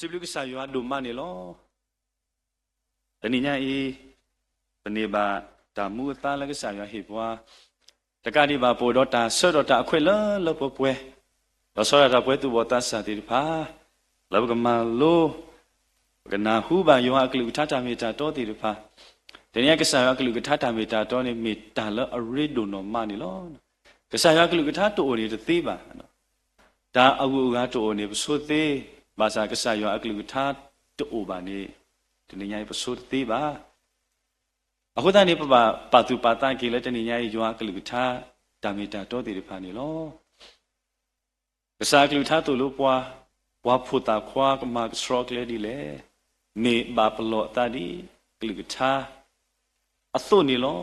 စံးဘျုးကစၢ်ယွၤဒိၣ်မးန့ၣ်လီၤ. တနံၤညါအံၤ, ပန့ၢ်ဘၣ်တၢ်မူအသါလၢကစၢ်ယွၤဟ့ၣ်ပှၤ, တကးဒံးဘၣ် ပအိၣ်ဒီးတၢ်ဆၢကတီၢ်တၢ်အခွဲးလၢလၢပှဲၤပှဲၤ, လီၤဆီဒၣ်တၢ်ပဝဲသူၣ်ဘီၣ်သးစၢ်သ့ၣ်တဖၣ်, လၢပကမၤလိ ပကနၢ်ဟူဘၣ်ယွၤအကလုၢ်ကထါတၢ်မ့ၢ်တၢ်တီသ့ၣ်တဖၣ်, တနံၤညါကစၢ်ယွၤအကလုၢ်ကထါတၢ်မ့ၢ်တၢ်တီန့ၣ် မ့ၢ်တၢ်လၢအရ့ဒိၣ်နီၢ်မးန့ၣ်လီၤ. ကစၢ်ယွၤအကလုၢ်ကထါတအိၣ်န့ၣ်တသ့ဘၣ်. တၢ်အဂုၤအဂၤတအိၣ်န့ၣ် ပဆိသ့, ဘၣ်ဆၣ်ကစၢ်ယွၤအကလုၢ်ကထါတအိၣ်ဘၣ်န့ၣ်, တနံၤညါအံၤပဆိတသ့ဘၣ်. အဃိသတးန့ၣ် ပဘၣ်ပာ်သူၣ်ပာ်သးက့ၤလၢတနံၤညါအံၤ ယွၤအကလုၢ်ကထါ တၢ်မ့ၢ်တၢ်တီသ့ၣ်တဖၣ်န့ၣ်လီၤ. ကစၢ်အကလုၢ်ကထါသိၣ်လိပှၤ, ပှၤဖိသၣ်ခွါကမၤကဆှီကျဲဒ်လဲၣ်, မ့ၢ်ဘၣ်ပလီၢ်အသးဒ်ကလုၢ်ကထါ အသိးန့ၣ်လီၤ.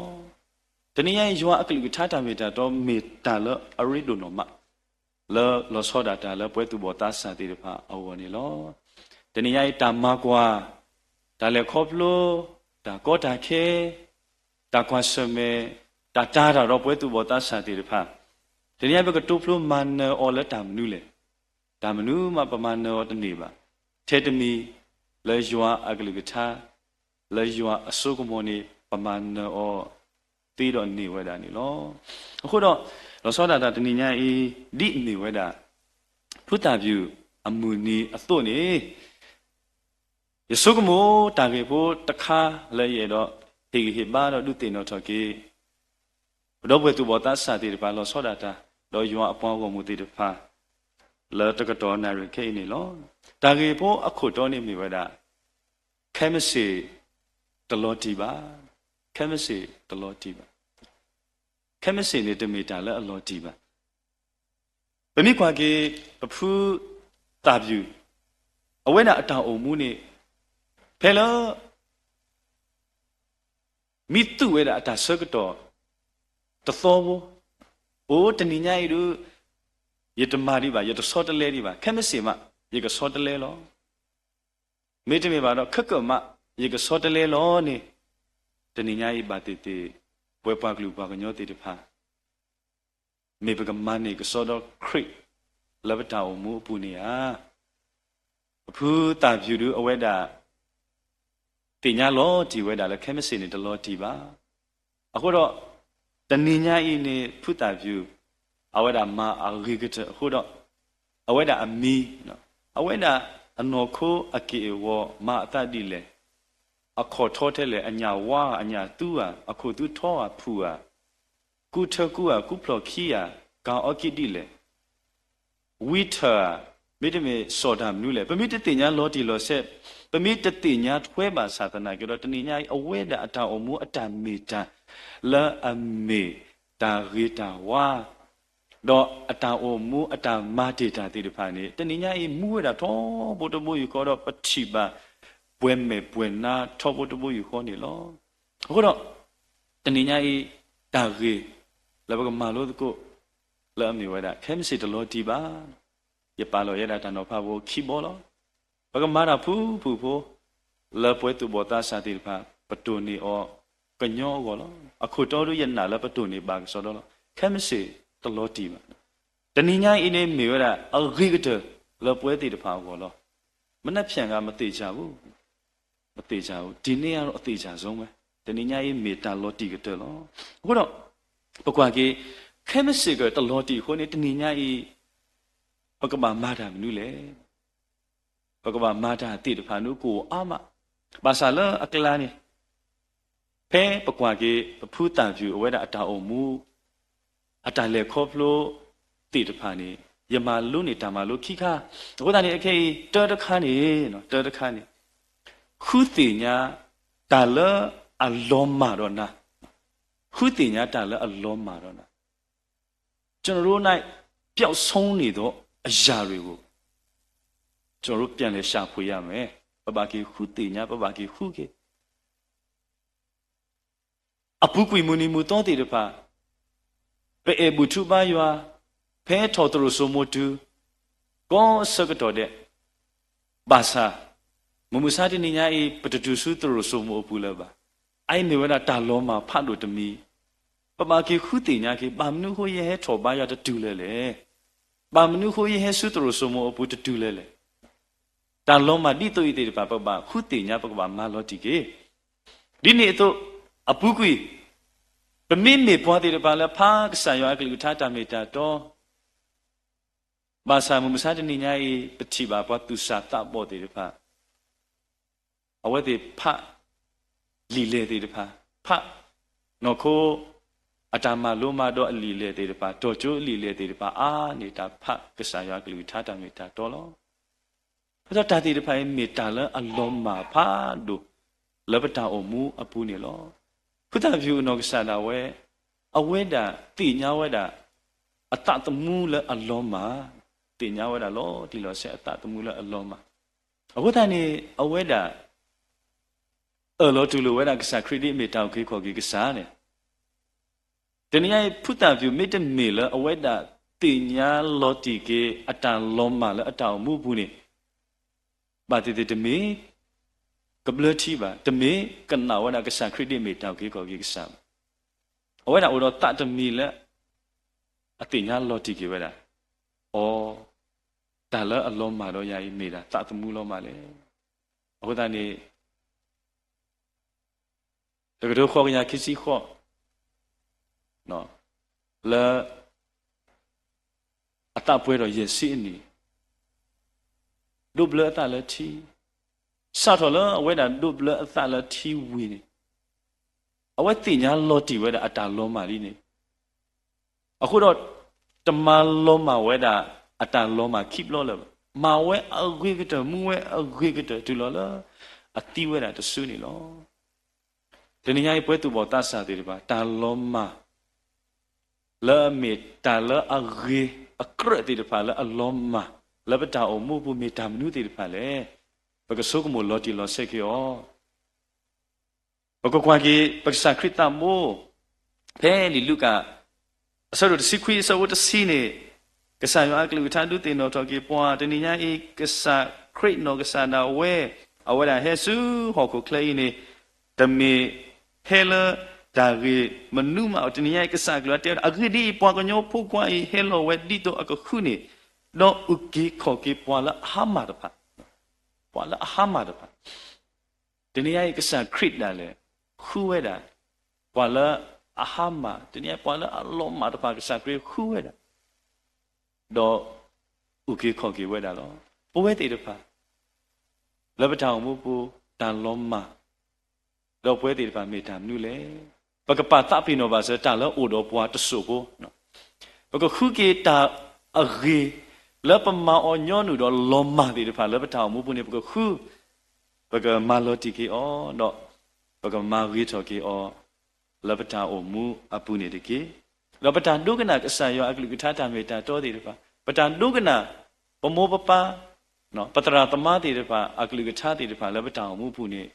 တနံၤညါအံၤ ယွၤအကလုၢ်ကထါတၢ်မ့ၢ်တၢ်တီ မ့ၢ်တၢ်လၢအရ့ဒိၣ်နီၢ်မး, လၢလီၤဆီဒၣ်တၢ်လၢပဝဲသူၣ်ဘီၣ်သးစၢ်သ့ၣ်တဖၣ်အဂီၢ်န့ၣ်လီၤ. တနံၤညါအံၤ တၢ်မၤကွၢ်, တၢ်လဲၤခီဖျိ, တၢ်ကီတၢ်ခဲ, တၢ်ကွၢ်ဆၢၣ်မဲာ်, တၢ်တၤတၢ်ဒီးပဝဲသူၣ်ဘီၣ်သးစၢ်သ့ၣ်တဖၣ်, တနံၤညါအံၤ ပကတိဖျိမၤနၢၤအီၤလၢတၢ်မနုၤလဲၣ်. တၢ်မနုၤမးပမၤနၢၤအီၤတန့ၢ်ဘၣ်. ထဲတမံၤ လၢယွၤအကလုၢ်ကထါ, လၢယွၤအစိကမီၤန့ၣ် ပမၤနၢၤအီၤသ့ဒီးန့ၢ်ဝဲဒၣ်န့ၣ်လီၤ. အဃိဒီး လီၤဆီဒၣ်တၢ်တနံၤညါအံၤ ဒ်အမ့ၢ်ဝဲဒၣ် ဖုသၣ်ဖၠူၣ်အမုၢ်နံၤအသိးန့ၣ် ယဆိကမိၣ်တၢ်ဂ့ၢ်ဖိတခါလၢယအဲၣ်ဒိးဟ့ၣ်ဂံၢ်ဟ့ၣ်ဘါဒီးဒုးသ့ၣ်နီၣ်ထီၣ်က့ၤ ပဒီပုၢ်ဝဲၢ်သူၣ်ဘီၣ်သးစၢ်သ့ၣ်တဖၣ်လီၤဆီဒၣ်တၢ် ဒီးယွၤအပှၤဂီၢ်မုၢ်သ့ၣ်တဖၣ် လၢတကတီၢ်နၣ်ရံၣ်ခဲအံၤန့ၣ်လီၤ. တၢ်ဂ့ၢ်ဖိအခိၣ်တီန့ၣ်မ့ၢ်ဝဲဒၣ် ခဲမုၢ်ဆ့ၣ်တလီၤတံၢ်ဘၣ်. ခဲမုၢ်ဆ့ၣ်တလီၤတံၢ်ဘၣ်. ခဲမုၢ်ဆ့ၣ်န့ၣ်တမ့ၢ်တၢ်လၢအလီၤတံၢ်ဘၣ်. ပမ့ၢ်ကွၢ်က့ၤ ပဖုသၣ်ဖၠူၣ် အဝဲဒၣ်အတၢ်အိၣ်မူန့ၣ် ဖဲလၢ မ့ၢ်သူဝဲဒၣ်အတၢ်ဆၢကတီၢ်တသီဖိ, အိၣ်တနံၤညါအံၤဒုး ယတမၤဒံးဘၣ်, ယတဆီတလဲဒံးဘၣ်, ခဲမုၢ်ဆ့ၣ်မး ယကဆီတလဲလီၤ. မ့တမ့ၢ်ဘၣ်ဒီး ခဲကၢၣ်မး ယကဆီတလဲလီၤန့ၣ်, တနံၤညါအံၤဘၣ်သ့ၣ်သ့ၣ် ပဝဲပှၤကလုာ်ပှၤကညီသ့ၣ်တဖၣ် မ့ၢ်ပကမၤန့ၢ်ကစီဒီခရံာ် လၢပတၢ်အိၣ်မူအပူၤန့ၣ်ဧါ. ပဖုသၣ်ဖၠူၣ်ဒုးအဝဲဒၣ် သ့ၣ်ညါလီၤတံၢ်ဝဲဒၣ်လၢခဲမုၢ်ဆ့ၣ်န့ၣ်တလီၤတံၢ်ဘၣ်. အဃိဒီး တနံၤညါအံၤန့ၣ် ဖုသၣ်ဖၠူၣ် အဝဲဒၣ်မၤအဂ့ၤကတၢၢ်အဃိဒီး အဝဲဒၣ်အမံၤ, အဝဲဒၣ်အနီၢ်ခိအက့ၢ်အဂီၤမၤအသးဒ်လဲၣ်, အခီၣ်ထီထဲလဲၣ်, အညၣ်ဝါဧါ, အညၣ်သူဧါ, အခိၣ်သူထီဧါ, ဖုၣ်ဧါ, ကူထၢကူဧါ, ကူဖျီၣ်ခံဧါ, ကၤအီက့ဒ်လဲၣ် ဝံထၢၣ်ဧါ, မ့တမ့ၢ်စီၣ်တၢ်မနုၤလဲၣ်. ပမ့ၢ်တသ့ၣ်ညါလီၤတံၢ်လီၤဆဲး, ပမ့ၢ်တသ့ၣ်ညါထွဲဘၣ်ဆၣ်သနာ်က့ဒီး တနံၤညါအံၤ အဝဲဒၣ်အတၢ်အိၣ်မူအတၢ်မ့ၢ်တၢ် လၢအမ့ၢ်တၢ်ဂ့ၤတၢ်ဝါ ဒီးအတၢ်အိၣ်မူအတၢ်မၤတ့ၢ်တၢ်သ့ၣ်တဖၣ်န့ၣ် တနံၤညါအံၤ မူဝဲဒၣ်ထီဘိတဘိယူၢ်ဃီဒီး ပထံၣ်ဘၣ်ပှဲၤမဲာ်ပှဲၤနါထီဘိတဘိယူၢ်ဃီန့ၣ်လီၤ. အဃိဒီး တနံၤညါအံၤ တၢ်ဂ့ၢ်လၢပကမၤလိသကိး လၢအမ့ၢ်ဝဲဒၣ် ခဲမုၢ်ဆ့ၣ်တလီၤတံၢ်ဘၣ်. ယပာ်လီၤယဲဒၣ်တၢ်နီၤဖးဖိခံဘီလီၤ. ပကမၤတၢ်ဖုဖုဖိ လၢပဝဲသူၣ်ဘီၣ်သးစၢ်သ့ၣ်တဖၣ် ပတိၢ်န့ၢ်အီၤကညီအဂီၢ်လီၤ. အခိၣ်တီဒုးယနာ်လၢပတိၢ်န့ၢ်ဘၣ်ကစီဒီလီၤ. ခဲမုၢ်ဆ့ၣ်တလီၤတံၢ်ဘၣ်. တနံၤညါအံၤန့ၣ်မ့ၢ်ဝဲဒၣ် အဂ့ၤကတၢၢ်လၢပဝဲသ့ၣ်တဖၣ်အဂီၢ်လီၤ. မနက်ဖြန်က မသေချာဘူး, မသေချာဘူး, ဒီနေ့ကတော့ အသေချာဆုံးပဲ. တနံၤညါအံၤမ့ၢ်တၢ်လီၤတံၢ်ကတၢၢ်လီၤ. အဃိဒီး ပကွၢ်က့ၤ ခဲမုၢ်ဆ့ၣ်ကတလီၤတံၢ်အဃိန့ၣ် တနံၤညါအံၤ ပကဘၣ်မၤတၢ်မနုၤလဲၣ်. ပကဘၣ်မၤတၢ်သ့ၣ်တဖၣ်န့ၣ် ကအိၣ်အါမး. ဘၣ်ဆၣ်လၢအကျါန့ၣ် ဖဲပကွၢ်က့ၤ ပဖုသၣ်ဖၠူၣ်အဝဲဒၣ်အတၢ်အိၣ်မူ အတၢ်လဲၤခီဖျိသ့ၣ်တဖၣ်န့ၣ် ယမၤလိန့ၢ်တၢ်မၤလိခံခါ. အဃိသတးန့ၣ် အခဲအံၤ တၢ်တခါန့ၣ်, တၢ်တခါန့ၣ် ဃုသ့ၣ်ညါတၢ်လၢအလီၤမၢ်ဒီးနၤ, ဃုသ့ၣ်ညါတၢ်လၢအလီၤမၢ်ဒီးနၤ. ကျွန်တော်တို့ ပျောက်ဆုံးနေသောအရာတွေကို ကျွန်တော်တို့ ပြန်လည်ရှာဖွေရမယ်. ပဘၣ်က့ၤဃုသ့ၣ်ညါ, ပဘၣ်က့ၤဃုက့ၤ အပူၤကွံာ်မုၢ်နံၤမုၢ်သီသ့ၣ်တဖၣ် ပအဲၣ်ဘူၣ်ထူဘါယွၤ ဖဲထီၣ်သရိာ်စိမိၤတုၤ ကိးဆၢကတီၢ်ဒဲး ဘၣ်ဆၣ် မုၢ်မဆါတနံၤညါအံၤ ပတတုၤဆူသရိာ်စိမိၤအပူၤလၢၤဘၣ်. အအံၤမ့ၢ်ဝဲဒၣ်တၢ်လီၤမၢ်ဖးဒိၣ်တမံၤ. ပဘၣ်က့ၤဃုသ့ၣ်ညါက့ၤ ဘၣ်မနုၤအဃိယဟဲထီၣ်ဘါယွၤတတုၤလၢၤလဲၣ်. ဘၣ်မနုၤအဃိယဟဲဆူသရိာ်စိမိၤအပူၤတတုၤလၢၤလဲၣ်. တၢ်လီၤမၢ်ဒ်သိးအံၤသ့ၣ်တဖၣ် ပကဘၣ်ဃုသ့ၣ်ညါ ပကဘၣ်မၤလီၤတံၢ်က့ၤ. ဒ်န့ၣ်အသိး အပူၤကွံာ် ပမ့မ့ၢ်ပှၤသ့ၣ်တဖၣ်လၢဖးကစၢ်ယွၤအကလုၢ်ကထါတၢ်မ့ၢ်တၢ်တီ ဘၣ်ဆၣ်မုၢ်မဆါတနံၤညါအံၤ ပထံၣ်ဘၣ်ပှၤသူၣ်စၢ်သးဘီၣ်သ့ၣ်တဖၣ် အဝဲသ့ၣ်ဖးလံာ်လဲၢ်သ့ၣ်တဖၣ်, ဖးနီၢ်ခိ အတၢ်မၤလိမၤဒိးအလံာ်လဲၢ်သ့ၣ်တဖၣ်, တီၢ်ကၠိအလံာ်လဲၢ်သ့ၣ်တဖၣ် အါန့ၢ်တၢ်ဖးကစၢ်ယွၤအကလုၢ်ကထါတၢ်မ့ၢ်တၢ်တီလီၤ. အဃိဒီးတၢ်သ့ၣ်တဖၣ်အံၤ မ့ၢ်တၢ်လၢအလီၤမၢ်ဖးဒိၣ် လၢပတၢ်အိၣ်မူအပူၤန့ၣ်လီၤ. ဖုသၣ်ဖၠူၣ်အနီၢ်ကစၢ်ဒၣ်ဝဲ အဝဲဒၣ်သ့ၣ်ညါဝဲဒၣ် အသးသမူလၢအလီၤမၢ်, သ့ၣ်ညါဝဲဒၣ်လီၤတံၢ်လီၤဆဲး အသးသမူလၢအလီၤမၢ်. အဃိသတးန့ၣ် အဝဲဒၣ် အၢၣ်လီၤတူၢ်လိာ်ဝဲဒၣ်ကစၢ်ခရံာ်ဒ်အမ့ၢ်တၢ်အုၣ်က့ၤခီၣ်က့ၤကစၢ်န့ၣ်, တနံၤညါအံၤ ဖုသၣ်ဖၠူၣ်မ့တမ့ၢ်လၢအဝဲဒၣ်သ့ၣ်ညါလီၤတံၢ်က့ၤ အတၢ်လီၤမၢ်လၢအတၢ်အိၣ်မူအပူၤန့ၣ် ဘၣ်သ့ၣ်သ့ၣ်တမ့ၢ်ကဘျၢထံဘၣ်, တမ့ၢ်ကနၣ်ဝဲဒၣ်ကစၢ်ခရံာ်ဒ်အမ့ၢ်တၢ်အုၣ်က့ၤခီၣ်က့ၤကစၢ်ဘၣ်. အဝဲဒၣ်အိၣ်ဒီးသးတမံၤလၢ အသ့ၣ်ညါလီၤတံၢ်က့ၤဝဲဒၣ်, အိ, တၢ်လၢအလီၤမၢ်ဒီးယၤအံၤ မ့ၢ်ဒၣ်သးသမူလီၤမၢ်လဲၣ်. အဃိသတးန့ၣ် တကထိဃိးကယၤခံဆံဃိး လၢ အသးပှဲၤဒီးယဲၢ်ဆံအနံၣ်, ဒိးဘျၢအသးလၢထံ, စးထီၣ်လၢအဝဲဒၣ်ဒိးဘျၢအသးလၢထံဝံၤန့ၣ်, အဝဲသ့ၣ်ညါလီၤတံၢ်ဝဲဒၣ်အတၢ်လီၤမၢ်လံန့ၣ်, အဃိဒီး တမၤလီၤမၢ်ဝဲဒၣ်အတၢ်လီၤမၢ်ခံဘျီလၢၤဘၣ်. မၤဝဲအဂ့ၤကတၢၢ် မူဝဲအဂ့ၤကတၢၢ်တုၤလီၤလၢ အသံဝဲဒၣ်တစုန့ၣ်လီၤ. တနံၤညါအံၤ ပှၤသူၣ်ဘီၣ်သးစၢ်သ့ၣ်တဖၣ် တၢ်လီၤမၢ် လၢအမ့ၢ်တၢ်လၢအဂ့ၤအကြၢးသ့ၣ်တဖၣ်လၢအလီၤမၢ် လၢပတၢ်အိၣ်မူအပူၤ မ့ၢ်တၢ်မနုၤသ့ၣ်တဖၣ်လဲၣ်. ပကဆိကမိၣ်လီၤတံၢ်လီၤဆဲးက့ၤအီၤ. ပကကွၢ်က့ၤ ပကစၢ်ခရံာ်သးဘိ ဖဲလံာ်လူၤကၣ် အဆၢဒိၣ်တဆံခွံ အဆၢဖိတဆံန့ၣ်, ကစၢ်ယွၤအကလုၢ်ကထါဒုးသ့ၣ်နီၣ်ထီၣ်က့ၤပှၤ တနံၤညါအံၤ ကစၢ်ခရံာ်နီၢ်ကစၢ်ဒၣ်ဝဲ အဝဲဒၣ်ဟဲဆူဟီၣ်ခိၣ်ချၢအံၤန့ၣ် တမ့ၢ်ဟဲလၢတၢ်ဂ့ၢ်မနုၤမး တနံၤညါအံၤ ကစၢ်အကလုၢ်ကထါတဲဝဲဒၣ် အဂ့ၢ်ဒ်အံၤ ပှၤကညီဖိခွါအံၤ ဟဲလီၤဝဲဒ်သိးအကဃုန့ၣ် ဒီးအုၣ်က့ၤခီၣ်က့ၤပှၤလၢအဟါမၢ်တဖၣ်, ပှၤလၢအဟါမၢ်တဖၣ် တနံၤညါအံၤ ကစၢ်ခရံာ်ဒၣ်လဲာ် ဃုဝဲဒၣ် ပှၤလၢအဟါမၢ်, တနံၤညါအံၤ ပှၤလၢအလီၤမၢ်တဖၣ် ကစၢ်ခရံာ်ဃုဝဲဒၣ် ဒီးအုၣ်က့ၤခီၣ်က့ၤဝဲဒၣ်လီၤ. ပဝဲသ့ၣ်တဖၣ် လၢပတၢ်အိၣ်မူပူၤ တၢ်လီၤမၢ် ဒီးပဝဲသ့ၣ်တဖၣ်မ့ၢ်တၢ်မနုၤလဲၣ်. ပကပာ်သးပ့ၤနီၣ်ဘၣ်စၢၤ တၢ်လၢအိၣ်ဒီးပှၤတစိၢ်ဖိ ပကဃုက့ၤတၢ်အဂ့ၤ လၢပမၤအီၤညီနုၢ်ဒီးလီၤမၢ်သ့ၣ်တဖၣ် လၢပတၢ်အိၣ်မူပူၤန့ၣ် ပကဃု, ပကမၤလီၤတံၢ်က့ၤအီၤ, ဒီးပကမၤဂ့ၤထီၣ်က့ၤအီၤ လၢပတၢ်အိၣ်မူအပူၤန့ၣ်တက့ၢ်. ဒီးပတၢ်ဒိကနၣ်ကစၢ်ယွၤအကလုၢ်ကထါတၢ်မ့ၢ်တၢ်တီသ့ၣ်တဖၣ်, ပတၢ်ဒိကနၣ် ပမိၢ်ပပၢ်, ပသရၣ်သမါသ့ၣ်တဖၣ် အကလုၢ်ကထါသ့ၣ်တဖၣ်လၢပတၢ်အိၣ်မူပူၤန့ၣ်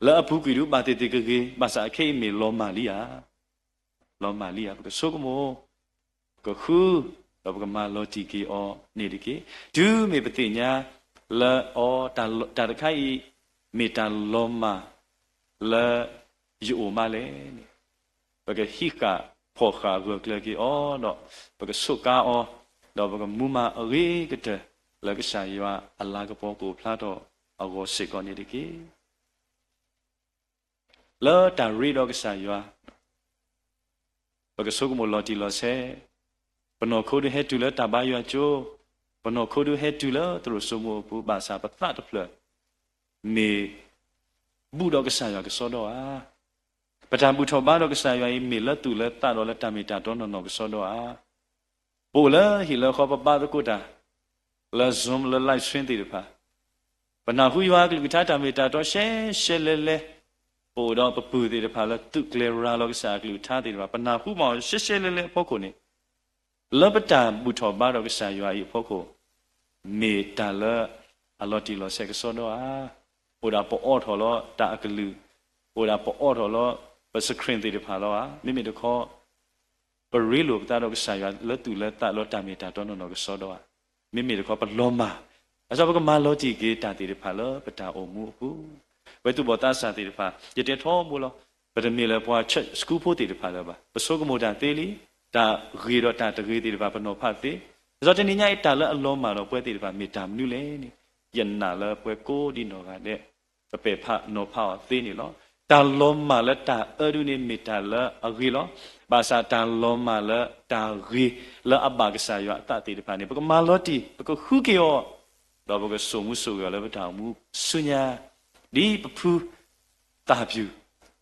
လၢအပူၤကွံာ်ဒုး ဘၣ်သ့ၣ်သ့ၣ်ကဂ့ၤ, ဘၣ်ဆၣ်အခဲအံၤမ့ၢ်လီၤမၢ်လံဧါ, လီၤမၢ်လံဧါ. ပကဆိကမိၣ်, ပကဃု, ဒီးပကမၤလီၤတံၢ်က့ၤအီၤန့ၣ်တက့ၢ်. တုၤမ့ၢ်ပသ့ၣ်ညါလၢအီၤ တၢ်တခါအံၤ မ့ၢ်တၢ်လီၤမၢ်လၢယအိၣ်မးလဲၣ်န့ၣ်, ပကဟံးဃာ်ဖီၣ်ဃာ်ဂၢၢ်ကျၢၤက့ၤအီၤဒီး ပကဆိးကါအီၤ, ဒီးပကမူမၤအဂ့ၤကတၢၢ် လၢကစၢ်ယွၤအလၤကပီၤကအိၣ်ဖျါထီၣ်အဂီၢ်စ့ၢ်ကီးန့ၣ်တက့ၢ်. လၢတၢ်ရ့ဒီးကစၢ်ယွၤ ပကဆိကမိၣ်လီၤတံၢ်လီၤဆဲး, ပနီၢ်ခိဒုးဟဲတုၤလၢတၢ်ဘါယွၤကၠိ, ပနီၢ်ခိဒုးဟဲတုၤလၢသရိာ်စိမိၤအပူၤ ဘၣ်ဆၣ်ပသးတဖျၢၣ် မ့ၢ်ဘူၣ်ဒီးကစၢ်ယွၤကစီဒီဧါ. ပတၢ်ဘူၣ်ထီၣ်ဘါဒီးကစၢ်ယွၤအံၤ မ့ၢ်လၢသူၣ်လၢသးဒီးလၢတၢ်မ့ၢ်တၢ်တီနီၢ်နီၢ်ကစီဒီဧါ. ပအိၣ်လၢဟံၣ်လၢဃီပဘါသကိးတၢ် လၢ Zoom လၢ live stream သ့ၣ်တဖၣ်, ပနၢ်ဟူယွၤအကလုၢ်ကထါတၢ်မ့ၢ်တၢ်တီရှဲရှဲလဲလဲ, ပအိၣ်ဒီးပပုၢ်သ့ၣ်တဖၣ်လၢသုးကျဲၤရၤလီၤကစၢ်အကလုၢ်ကထါသ့ၣ်တဖၣ် ပနၢ်ဟူဘၣ်အီၤရှဲရှဲလဲလဲအဖီခိၣ်န့ၣ်, လၢပတၢ်ဘူၣ်ထီၣ်ဘါဒီးကစၢ်ယွၤအံၤအဖီခိၣ်, မ့ၢ်တၢ်လၢအလီၤတံၢ်လီၤဆဲးကစီဒီဧါ. အိၣ်ဒၣ်ပအိးထီၣ်လီၤတၢ်အကလုၢ်, အိၣ်ဒၣ်ပအိးထီၣ်လီၤပ screen သ့ၣ်တဖၣ်လီၤဧါ. မ့မ့ၢ်တခီ ပရ့လိာ်ပသးဒီးကစၢ်ယွၤလၢသူၣ်လၢသးလၢတၢ်မ့ၢ်တၢ်တီနီၢ်နီၢ်ကစီဒီဧါ. မ့မ့ၢ်တခီပလီၤမၢ်, အစးပကမၤလီၤတံၢ်က့ၤတၢ်သ့ၣ်တဖၣ်လၢပတၢ်အိၣ်မူအပူၤ, ပဝဲသူၣ်ဘီၣ်သးစၢ်သ့ၣ်တဖၣ် ယတဲထီဘိလီၤ. ပတမ့ၢ်လၢပှၤ church school ဖိသ့ၣ်တဖၣ်လၢၤဘၣ်. ပဆိကမိၣ်တၢ်သ့လံ, တၢ်ဂ့ၤဒီးတၢ်တဂ့ၤသ့ၣ်တဖၣ်ပနီၤဖးသ့, အစးတနံၤညါအံၤတၢ်လၢအလီၤမၢ်ဒီးပဝဲသ့ၣ်တဖၣ်မ့ၢ်တၢ်မနုၤလဲၣ်န့ၣ် ယနာ်လၢပဝဲကိးဒံနီၢ်ဂၤဒဲး ပပဲာ်ဖးနီၤဖးအီၤသ့န့ၣ်လီၤ. တၢ်လီၤမၢ်လၢတၢ်အၢဒုန့ၣ်မ့ၢ်တၢ်လၢအဂ့ၤလီၤ. ဘၣ်ဆၣ်တၢ်လီၤမၢ်လၢတၢ်ဂ့ၤလၢအဘၣ်ကစၢ်ယွၤအသးသ့ၣ်တဖၣ်န့ၣ် ပကမၤလီၤတံၢ် ပကဃုက့ၤအီၤ ဒီးပကစိာ်မူစိာ်ဂဲၤအီၤလၢပတၢ်အိၣ်မူဆူညါ ဒ်ပဖုသၣ်ပျူၣ်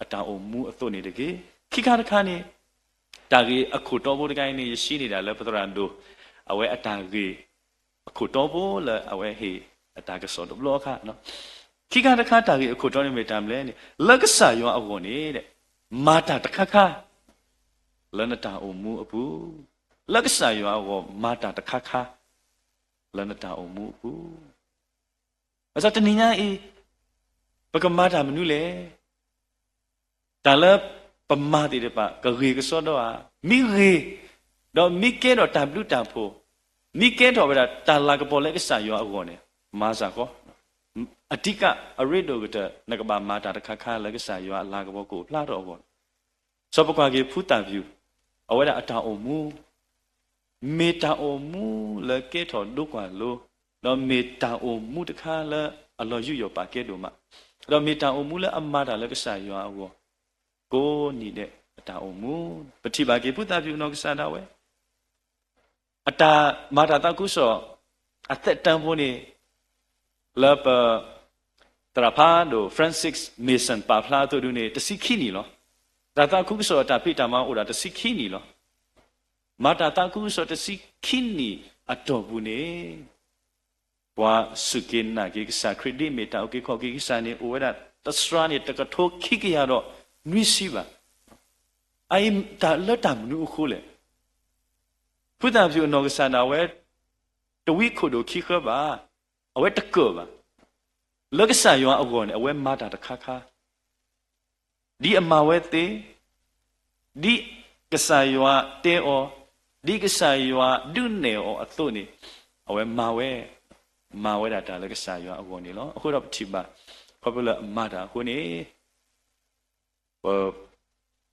အတၢ်အိၣ်မူအသိးန့ၣ်တက့ၢ်. ခံခါတခါန့ၣ် တၢ်ဂ့ၢ်အခိၣ်တီဖိတခါအံၤန့ၣ် ယရှင်းနေတာလၢပသရၣ်ဒိၣ် အဝဲအတၢ်ဂ့ၢ်အခိၣ်တီဖိလၢအဝဲဟ့ၣ်အတၢ်ကစီၣ်တဘျီအခါ, ခံခါတခါတၢ်ဂ့ၢ်အခိၣ်တီန့ၣ်မ့ၢ်တၢ်မနုၤလဲၣ်န့ၣ် လၢကစၢ်ယွၤအဂီၢ်န့ၣ် မၤတၢ်တခါခါ လၢနတၢ်အိၣ်မူအပူၤ, လၢကစၢ်ယွၤအဂီၢ်မၤတၢ်တခါခါ လၢနတၢ်အိၣ်မူအပူၤ. ဘၣ်ဆၣ်တနံၤညါအံၤ ပကမၤတၢ်မနုၤလဲၣ်. တၢ်လၢပမၤသ့ၣ်တဖၣ် ကဂ့ၤကစီဒီဧါ, မ့ၢ်ဂ့ၤ ဒီးမ့ၢ်ကဲထီၣ်တၢ်ဘျုးတၢ်ဖှိၣ်, မ့ၢ်ကဲထီၣ်ဝဲဒၣ်တၢ်လၤကပီၤလၢကစၢ်ယွၤအဂီၢ်န့ၣ် မၤစ့ၢ်ကီး, အဓိက အရ့ဒိၣ်ကတၢၢ် နကဘၣ်မၤတၢ်တခါခါလၢကစၢ်ယွၤအလၤကပီၤကအိၣ်ဖျါထီၣ်အဂီၢ်. စီၤပကွၢ်က့ၤဖုသၣ်ပျူၣ် အဝဲဒၣ်အတၢ်အိၣ်မူ မ့ၢ်တၢ်အိၣ်မူလၢကဲထီၣ်ဒိကွၢ်လိ, ဒီးမ့ၢ်တၢ်အိၣ်မူတခါလၢအလီၤယူးယီၣ်ပာ်ကဲဒိၣ်မး, ဒီးမ့ၢ်တၢ်အိၣ်မူလၢအမၤတၢ်လၢကစၢ်ယွၤအဂီၢ် ကိးနံၤဒဲးအတၢ်အိၣ်မူ, ပထံၣ်ဘၣ်က့ၤဖုသၣ်ပျူၣ်အနီၢ်ကစၢ်ဒၣ်ဝဲ အတၢ်မၤတၢ်သးခုကစီၣ် အသက်တမ်းဖိန့ၣ် လၢပ သရၣ်ဖးဒိၣ် Francis Mason ပာ်ဖျါအသိးဒုန့ၣ် တဆံခံနံၣ်လီၤ. တၢ်သးခုကစီၣ်အတၢ်ဖံးတၢ်မၤအိၣ်ဒၣ်တဆံခံနံၣ်လီၤ. မၤတၢ်သးခုကစီၣ်တဆံခံနံၣ်အတီၢ်ပူၤန့ၣ် ပှၤစူၢ်က့ၤနာ်က့ၤကစၢ်ခရံာ်ဒ်အမ့ၢ်တၢ်အုၣ်က့ၤခီၣ်က့ၤကစၢ်န့ၣ် အိၣ်ဝဲဒၣ်တစှၤန့ၣ် တကထိခံကယၤဒီးနွံဆံဘၣ်. အအံၤတၢ်လၢတၢ်မနုၤအဃိလဲၣ်. ဖုသၣ်ပျူၣ်အနီၢ်ကစၢ်ဒၣ်ဝဲ တဝံခိၣ်ဒိၣ်ခံဃၢဘၣ်, အဝဲတကၢၢ်ဘၣ်. လၢကစၢ်ယွၤအဂီၢ်န့ၣ် အဝဲမၤတၢ်တခါခါ ဒ်အမၤဝဲသ့, ဒ်ကစၢ်ယွၤတဲအီၤ, ဒ်ကစၢ်ယွၤဒုးနဲၣ်အီၤအသိးန့ၣ် အဝဲမၤဝဲ, မၤဝဲဒၣ်တၢ်လၢကစၢ်ယွၤအဂီၢ်န့ၣ်လီၤ. အဃိဒီးပထံၣ်ဘၣ် ခီဖျိလၢအမၤတၢ်အဃိန့ၣ် ပ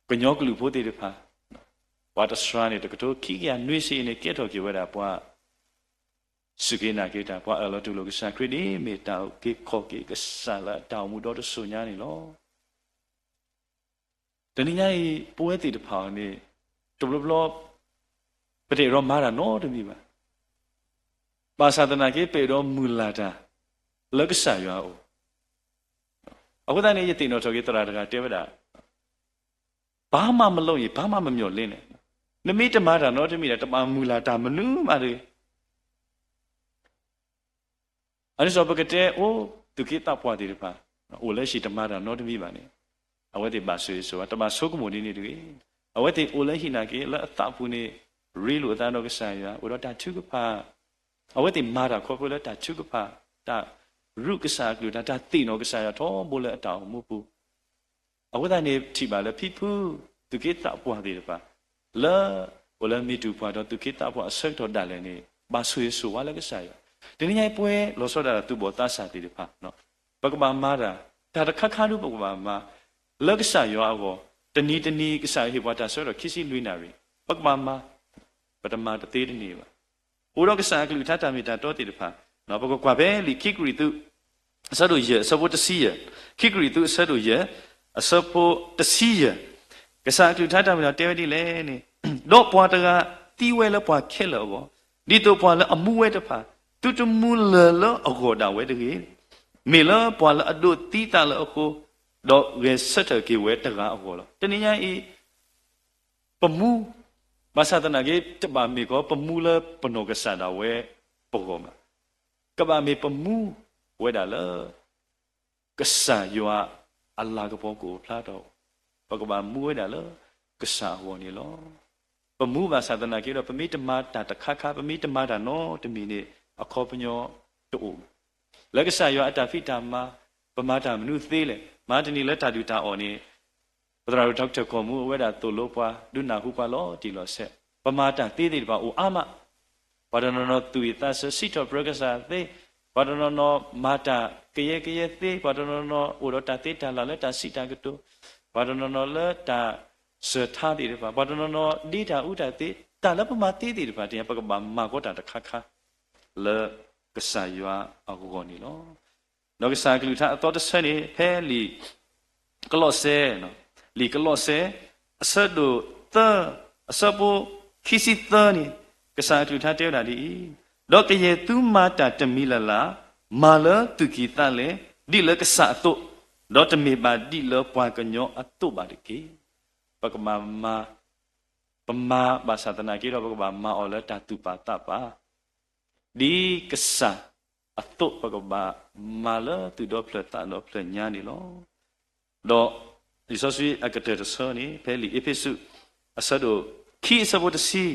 ကညီကလုာ်ဖိသ့ၣ်တဖၣ် ပှၤတစှၤန့ၣ် တကထိခံကယၤနွံဆံအံၤန့ၣ် ကဲထီၣ်က့ၤဝဲဒၣ်ပှၤ စူၢ်က့ၤနာ်က့ၤတၢ် ပှၤအၢၣ်လီၤတူၢ်လိာ်ကစၢ်ခရံာ်ဒ်အမ့ၢ်တၢ်အုၣ်က့ၤခီၣ်က့ၤကစၢ်လၢအတၢ်အိၣ်မူဒီတစိၤညါန့ၣ်လီၤ. တနံၤညါအံၤ ပဝဲသ့ၣ်တဖၣ်အံၤန့ၣ် တဘျီဘျီ ပတအဲၣ်ဒိးမၤတၢ်နီတမံၤဘၣ်. ဘၣ်ဆၣ်သနာ်က့ ပအဲၣ်ဒိးမုၢ်လၢ်တၢ် လၢကစၢ်ယွၤအအိၣ် အဃိသတးန့ၣ် ယသ့ၣ်နီၣ်ထီၣ်က့ၤသရၣ်တဂၤတဲဝဲဒၣ်, ဘာမှမလုပ်ရင် ဘာမှမမျှော်လင့်နဲ့, နမ့ၢ်တမၤတၢ်နီတမံၤဒီး တဘၣ်မုၢ်လၢ်တၢ်မနုၤမးတဂ့ၤ. အန့ၣ်စီၤပကတဲအိၣ် သူၣ်က့သးပှၢ်သ့ၣ်တဖၣ် အိၣ်လၢဟံၣ်တမၤတၢ်နီတမံၤဘၣ်န့ၣ် အဝဲသ့ၣ်ဘၣ်ဆိၣ်ဂ့ၤဆိၣ်ဝါ တဘၣ်ဆိကမိၣ်ဒ်န့ၣ်တဂ့ၤ. အဝဲသ့ၣ်အိၣ်လၢဟံၣ်နာ်က့ လၢအသးပူၤန့ၣ် ရ့လိာ်အသးဒီးကစၢ်ယွၤ အိၣ်ဒီးတၢ်ထုကဖၣ် အဝဲသ့ၣ်မၤတၢ်ခီဖျိလၢတၢ်ထုကဖၣ်, တၢ်ရူးကစၢ်အကလုၢ်ကထါ, တၢ်သ့ၣ်နီၣ်ကစၢ်ယွၤထီဘိလၢအတၢ်အိၣ်မူပူၤ. အဃိသတးန့ၣ် ထံၣ်ဘၣ်လၢဖံဖု သူၣ်က့သးပှၢ်သ့ၣ်တဖၣ် လၢ အိၣ်လၢမံၤတူၢ်ပှၢ်ဒီးသူၣ်က့သးပှၢ်အဆၢကတီၢ်ဒၣ်လဲာ်န့ၣ် ဘၣ်ဆိၣ်ဂ့ၤဆိၣ်ဝါလၢကစၢ်ယွၤ. တနံၤညါအံၤ ပဝဲလီၤဆီဒၣ်တၢ်သူၣ်ဘီၣ်သးစၢ်သ့ၣ်တဖၣ် ပကဘၣ်မၤတၢ်, တၢ်တခါခါဒုပကဘၣ်မၤ လၢကစၢ်ယွၤအဂီၢ်, တနံၤတနံၤကစၢ်ယွၤဟ့ၣ်ပှၤတၢ်ဆၢကတီၢ်ခံဆံလွံၢ်နၣ်ရံၣ်, ပကဘၣ်မၤ, ပတမၤတသ့တန့ၢ်ဘၣ်. အိၣ်ဒီးကစၢ်အကလုၢ်ကထါတၢ်မ့ၢ်တၢ်တီသ့ၣ်တဖၣ်, ပကကွၢ်ဖဲလံာ်ခံကရံၣ်သူး အဆၢဒိၣ်ယဲၢ် အဆၢဖိတဆံယဲၢ်, ခံကရံၣ်သူးအဆၢဒိၣ်ယဲၢ် အဆၢဖိတဆံယဲၢ်, ကစၢ်အကလုၢ်ကထါတၢ်မ့ၢ်တၢ်တီတဲဝဲဒ်လဲၣ်န့ၣ်, ဒီးပှၤတဂၤသံဝဲလၢပှၤခဲလၢာ်အဂီၢ်, ဒ်သိးပှၤလၢအမူဝဲတဖၣ် သုတမူလၢၢ်လၢအဂီၢ်ဒၣ်ဝဲတဂ့ၤ, မ့ၢ်လၢပှၤလၢအဒိးသံသးလၢအဃိ, ဒီးဂဲၤဆၢထၢၣ်က့ၤဝဲတဂၤအဂီၢ်လီၤ. တနံၤညါအံၤ ပမူ, ဘၣ်ဆၣ်သနာ်က့ တဘၣ်မ့ၢ်ကီးပမူလၢပနီၢ်ကစၢ်ဒၣ်ဝဲပဂီၢ်ဘၣ်. ကဘၣ်မ့ၢ်ပမူဝဲဒၣ်လၢ ကစၢ်ယွၤအလၤကပီၤကအိၣ်ဖျါထီၣ်, ပကဘၣ်မူဝဲဒၣ်လၢကစၢ်အဂီၢ်န့ၣ်လီၤ. ပမူဘၣ်ဆၣ်သနာ်က့ဒီး ပမ့ၢ်တမၤတၢ်တခါခါ, ပမ့ၢ်တမၤတၢ်နီတမံၤန့ၣ် အခီပညီတအိၣ်ဘၣ်. လၢကစၢ်ယွၤအတၢ်ဖံးတၢ်မၤ, ပမၤတၢ်မနုၤသ့လဲၣ်. မဟါတနံၤလၢတၢ်ဒုၣ်တၢ်အီၣ်န့ၣ် ပသရၣ်ဒိၣ်ထီကထၢၣ်ကီၢ်မူ အဝဲဒၣ်သိၣ်လိပှၤ ဒုးနၢ်ဟူပှၤလီၤတံၢ်လီၤဆဲး, ပမၤတၢ်သ့သ့ၣ်တဖၣ်အိၣ်အါမး, ပှၤတနီၤနီၤသူၣ်ဝံၣ်သးစၢၤ စံးထီၣ်ပတြၢၤကစၢ်သ့, ပှၤတနီၤနီၤမၤတၢ်ကယဲကယဲသ့, ပှၤတနီၤနီၤအိၣ်ဒီးတၢ်သ့တၢ်လၢ်လၢတၢ်စံးတၢ်ကတိၤ, ပှၤတနီၤနီၤလၢတၢ်စၢၤထါသ့ၣ်တဖၣ်, ပှၤတနီၤနီၤဒ့တၢ်အူတၢ်သ့, တၢ်လၢပမၤသ့သ့ၣ်တဖၣ် တနံၤညါ ပကဘၣ်မၤကီးတၢ်တခါခါ လၢ ကစၢ်ယွၤအဂီၢ်န့ၣ်လီၤ. ဒီးကစၢ်အကလုၢ်ကထါအသီတဆၢန့ၣ် ဖဲလံာ်ကလီးစဲ, လံာ်ကလီးစဲ အဆၢဒိၣ်သၢ, အဆၢဖိခံဆံသၢန့ၣ်, ကစၢ်အကလုၢ်ကထါတဲဝဲဒၣ်ဒ်အံၤ, ဒီးကယဲၢ်သုမၤတၢ်တမံၤလၢ်လၢ်, မၤလၢသူၣ်ကံၢ်သးလဲ, ဒ်လၢကစၢ်အသိး, ဒီးတမ့ၢ်ဘၣ်ဒ်လၢပှၤကညီအသိးဘၣ်တက့ၢ်. ပကဘၣ်မၤ, ပမၤဘၣ်ဆၣ်သနာ်က့ဒီး ပကဘၣ်မၤအီၤလၢတၢ်သူၣ်ပာ်သးပာ် ဒ်ကစၢ်အသိး ပကဘၣ်မၤလၢသူၣ်ဒီဖျၢၣ်သးဒီဖျၢၣ်ညါန့ၣ်လီၤ. ဒီးလံာ်စီဆှံအကတၢၢ်တဆၢန့ၣ် ဖဲလံာ်အ့းဖ့းစူး အဆၢဒိၣ်ခံအဆၢဖိတဆံ,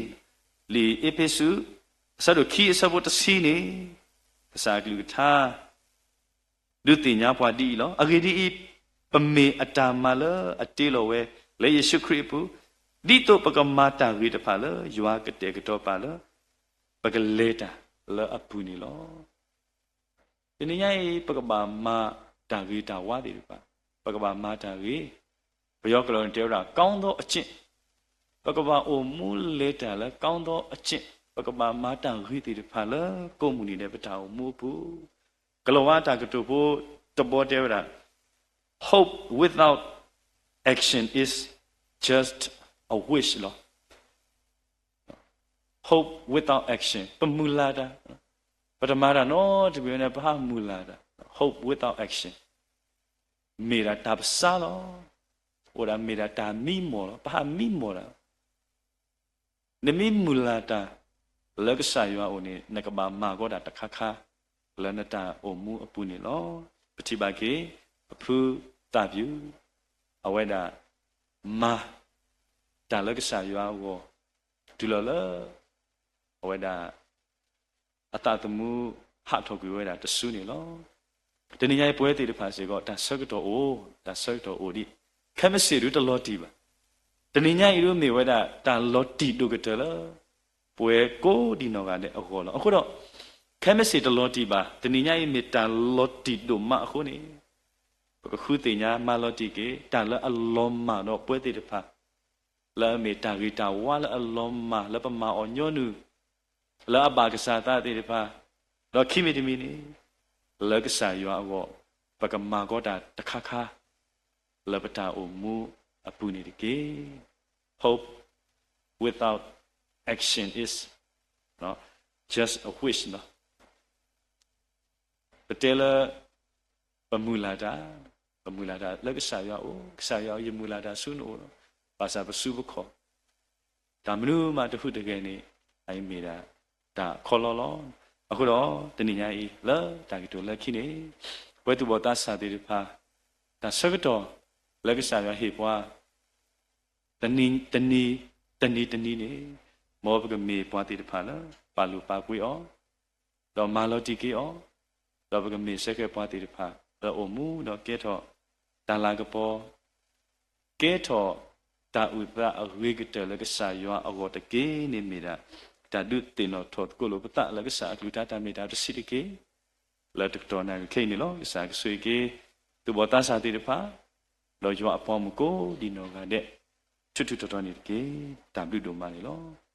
လံာ်အ့းဖ့းစူး အဆၢဒိၣ်ခံအဆၢဖိတဆံန့ၣ် ကစၢ်အကလုၢ်ကထါ ဒုးသ့ၣ်ညါပှၤဒ်အံၤလီၤ. အဂ့ၢ်ဒ်အံၤ, ပမ့ၢ်အတၢ်မၤလၢအတ့လီၤဝဲ လၢယ့ၣ်ၡူးခရံာ်အပူၤ, ဒ်သိးပကမၤတၢ်ဂ့ၤတဖၣ်လၢယွၤကတဲာ်ကတီၤပာ်လၢ ပကလဲၤတၢ်လၢအပူၤန့ၣ်လီၤ. တနံၤညါအံၤ ပကဘၣ်မၤတၢ်ဂ့ၤတၢ်ဝါသ့ၣ်တဖၣ်, ပကဘၣ်မၤတၢ်ဂ့ၤ, ပယီၤကလုၢ်န့ၣ်တဲဝဲဒၣ် ကောင်းသောအကျင့်, ပကဘၣ်အိၣ်မူလဲၤတၢ်လၢ ကောင်းသောအကျင့်, ပကဘၣ်မၤတၢ်ဂ့ၤသ့ၣ်တဖၣ်လၢကိးမုၢ်နံၤဒဲး ပတၢ်အိၣ်မူအပူၤ, ကလီၤဝါတၢ်ကတိၤဖိတဘီတဲဝဲဒၣ်, hope without action is just a wish လီၤ. Hope without action ပမုၢ်လၢ်တၢ်, ပတမၤတၢ်နီတမံၤန့ၣ် ပဟးမုၢ်လၢ်တၢ်, hope without action မ့ၢ်ဒၣ်တၢ်ပစးလီၤ. အိၣ်ဒၣ်မ့ၢ်ဒၣ်တၢ်မံမီၢ်လီၤ, ပဟးမံမီၢ်တၢ် နမ့ၢ်မုၢ်လၢ်တၢ်လၢကစၢ်ယွၤအအိၣ်န့ၣ် နကဘၣ်မၤကီးတၢ်တခါခါ လၢနတၢ်အိၣ်မူအပူၤန့ၣ်လီၤ. ပထံၣ်ဘၣ်က့ၤ အဖုသၣ်ပျုၢ် အဝဲဒၣ် မၤတၢ်လၢကစၢ်ယွၤအဂီၢ် တုၤလီၤလၢ အဝဲဒၣ် အသးသမူဟးထီၣ်ကွံာ်ဝဲဒၣ်တစုန့ၣ်လီၤ. တနံၤညါအံၤပဝဲသ့ၣ်တဖၣ်စ့ၢ်ကီး တၢ်ဆၢကတီၢ်အိၣ်, တၢ်ဆၢကတီၢ်အိၣ်ဒံး, ခဲမုၢ်ဆ့ၣ်ဒုတလီၤတံၢ်ဘၣ်. တနံၤညါအံၤဒုမ့ၢ်ဝဲဒၣ် တၢ်လီၤတံၢ်ဒိၣ်ကတၢၢ်လၢ ပဝဲကိးဒံနီၢ်ဂၤဒဲးအဂီၢ်လီၤ. အဃိဒီး ခဲမုၢ်ဆ့ၣ်တလီၤတံၢ်ဘၣ်, တနံၤညါအံၤမ့ၢ်တၢ်လီၤတံၢ်ဒိၣ်မးအဃိန့ၣ် ပကဃုသ့ၣ်ညါမၤလီၤတံၢ်က့ၤ တၢ်လၢအလီၤမၢ်ဒီးပဝဲသ့ၣ်တဖၣ် လၢအမ့ၢ်တၢ်ဂ့ၤတၢ်ဝါလၢအလီၤမၢ်လၢပမၤအီၤညီနုၢ် လၢအဘၣ်ကစၢ်သးသ့ၣ်တဖၣ်, ဒီးခံမံၤတမံၤန့ၣ် လၢကစၢ်ယွၤအဂီၢ် ပကမၤကီးတၢ်တခါခါ လၢပတၢ်အိၣ်မူအပူၤန့ၣ်တက့ၢ်. Hope without action is just a wish လီၤ. ပတဲလၢ ပမုၢ်လၢ်တၢ်, ပမုၢ်လၢ်တၢ်လၢကစၢ်ယွၤအအိၣ်, ကစၢ်ယွၤအအိၣ် ယမုၢ်လၢ်တၢ်ဆူနအိၣ်လီၤ. ဘၣ်ဆၣ်ပစုပခီၣ် တၢ်မနုၤမးတဟူးတဂဲၤန့ၣ် အအံၤမ့ၢ်ဒၣ်တၢ်ခီလီလီၤ. အဃိဒီး တနံၤညါအံၤ လၢတၢ်ကတိၤလၢခံန့ၣ် ပဝဲသူၣ်ဘီၣ်သးစၢ်သ့ၣ်တဖၣ် တၢ်ဆၢကတီၢ်လၢကစၢ်ယွၤဟ့ၣ်ပှၤ တနံၤ, တနံၤ, တနံၤတနံၤန့ၣ် မ်ပကမ့ၢ်ပှၤသ့ၣ်တဖၣ်လၢ ပာ်လုၢ်ပာ်ပှ့ၤအီၤ, ဒီးမၤလီၤတံၢ်က့ၤအီၤ, ဒီးပကမ့ၢ်စ့ၢ်ကီးပှၤသ့ၣ်တဖၣ် လၢအိၣ်မူဒီးကဲထီၣ်တၢ်လၤကပီၤ, ကဲထီၣ်တၢ်အုၣ်သးအဂ့ၤကတၢၢ်လၢကစၢ်ယွၤအဂီၢ်တက့ၢ်န့ၣ်မ့ၢ်ဒၣ် တၢ်ဒုးသ့ၣ်နီၣ်ထီၣ်သကိးလိာ်ပသးလၢကစၢ်အကလုၢ်ကထါတၢ်မ့ၢ်တၢ်တဆံးတက့ၢ်. လၢတကတီၢ်နၣ်ရံၣ်ခဲအံၤန့ၣ်လီၤ. ကစၢ်ကဆိၣ်ဂ့ၤက့ၤ သူၣ်ဘီၣ်သးစၢ်သ့ၣ်တဖၣ် ဒီးယွၤအပှၤမုၣ်ကိးဒံနီၢ်ဂၤဒဲး ထူထူတီတီန့ၣ်တက့ၢ်. တၢ်ဘျုးဒိၣ်မးန့ၣ်လီၤ.